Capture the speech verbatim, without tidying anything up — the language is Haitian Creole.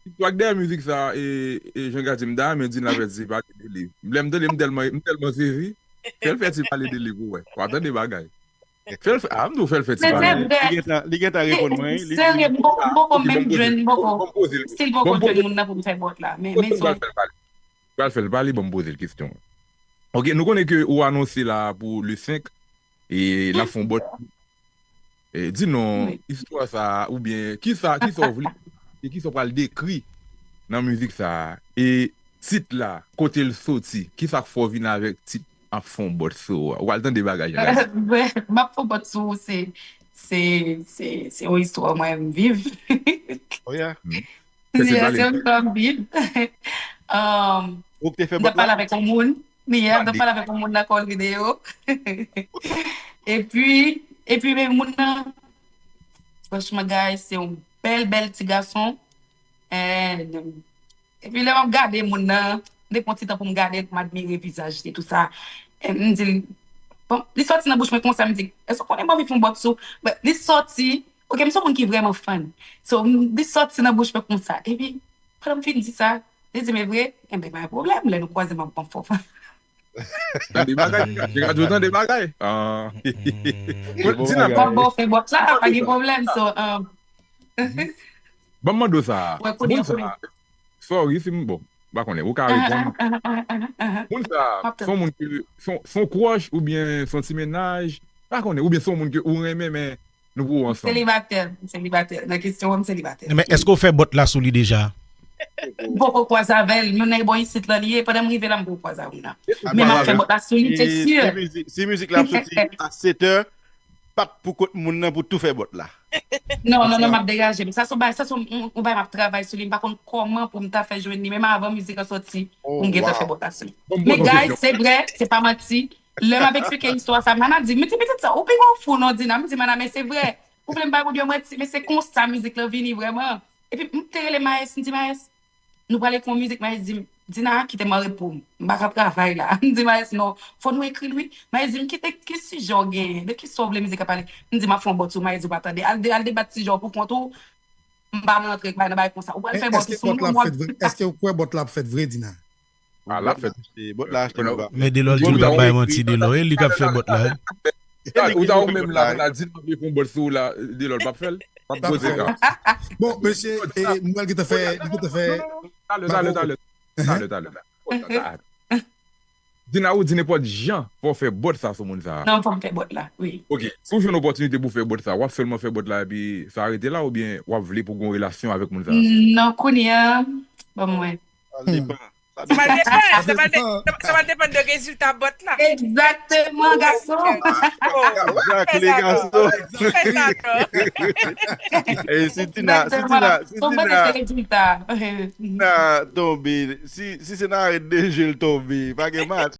Istwa k dèyè mizik sa, e, e, jan Gad di m da, men Dina fè ti pale de li. Lè m tande, m tèlman, m tèlman sezi. Fè l fè ti pale de li pou wè. W a tande bagay. Fè l fè, a, m di w fè l fè ti pale. Li gentan, li gentan reponn mwen, wi. Li di, serye, m poko, m poko menm jwenn, m poko. Still poko jwenn moun nan pou m fè bòt la. Men, men son. Pral fè l pale. Pral fè l pale, ban m poze l kesyon. Ok, nou konnen ke ou anonse la pou le senk, e l ap fè yon bòt. E, di non, istwa sa, oubyen, kisa, kisa w vle, e kisa w pral dekri nan mizik sa, e tit la, kote l soti, kisa k fè w vin avèk tit ap fè yon bòt sou ou a? Ou pral tande bagay jan la. M ap fè yon bòt sou ou, se, se, se, se yon istwa mwen menm viv. Oh yeah. Se yon istwa m viv. Um, ou k te fè bòt la? M t ap pale avèk yon moun. Yeah, m t ap pale avèk yon moun nan kòl videyo. Epi, epi, men moun nan, franchman, guys, se yon bèl, bèl ti gason. And, epi, lè m ap gade moun nan, m te pran ti tan pou m gade l, pou m admire vizaj li, tout sa. And m di l, bon, li sòti nan bouch mwen konsa, m di, èske w konnen m anvi fè yon bòt sou? But li sòti, ok, m se yon moun ki vrèman fan. So, m, li sòti nan bouch mwen konsa. Epi, pandan m fin di sa, li di, men vre? Enben, pa gen pwoblèm, lè nou kwaze, m ap ban w fòf. Tande bagay, J Radio tande bagay. Ah. Bon, Dina, m ap ba w fè bòt la, pa gen pwoblèm, so, um, ban m mande w sa. Moun sa, sorry, si m, bon, m pa konnen, ou ka reponn. Moun sa, se yon moun ke, se yon, se yon crush oubyen se yon ti mennaj, m pa konnen, oubyen se yon moun ke ou renmen, men nou pou ansanm. M selibatè, m selibatè. Nan kesyon an, m selibatè. Men èske w fè bòt la sou li deja? M poko kwaze avè l. Yon nèg bò isit la li ye. Pandan m rive la, m poko kwaze avè l nan. Men m ap fè bòt la sou li, se si. Si mizik, si mizik la ap soti a sèt è, pa t pou kot moun nan pou tou fè bòt la. Non, non, non, m ap degaje m. Sa se yon bagay, sa se yon, yon, yon bagay m ap travay sou li. M pa konn kòman pou m ta fè jwenn li. Menm avan mizik an sòti, pou m gentan fè bòt la sou li. Men guys, se vre, se pa manti. Lè m ap eksplike istwa sa, Mana di, "Men ti pitit sa, ou pi gwo fou non, Dina." M di, "Mana, men se vre. Ou vle m bay ou di manti, men se konsa mizik lan vini vrèman." Epi m te rele Maes, m di, "Maes, nou prale fè yon mizik." Maes di m, "Dina, kite m an repo. M pa ka travay la." M di, "Maes, non, fò nou ekri l, wi." Maes di m, "Kite, ki sijè w genyen? De ki sa w vle mizik la pale?" M di, "M ap fè yon bòt sou." Maes di, "Ou pa tande. Al, al debat sijè w pou kont ou. M pa nan antre nan bagay konsa. Ou pral fè bòt sou moun, bòt." Èske w kwè bòt la ap fèt vre, Dina? Ah, l ap fèt. Bòt la achte nou pa. Men Delò di nou pa bay manti, Delò. E li k ap fè bòt la, wi. Ou ta ou menm la, la di nou fè yon bòt sou ou la, Delò p ap fè l. P ap poze ka. Bon, mesye, e, nou al gentan fè, nou gentan fè. Talè, talè, talè. Talè, talè, talè. Dina, ou di nenpòt jan, fò w fè bòt sa sou moun sa. Non, fò m fè bòt la, wi. Ok, si w jwenn opòtinite pou w fè bòt sa, w ap sèlman fè bòt la epi sa rete la, oubyen w ap vle pou gen yon relasyon avèk moun sa? Non, kounye a, ban mwen. Sa depann. Sa va depann, sa va de-, sa va depann de rezilta bòt la. Egzakteman, gason. Egzakteman, gason. Fè sa, non. E si Dina, si Dina, si Dina, Dina tonbe, si, si se nan arèt de je l tonbe, pa gen match.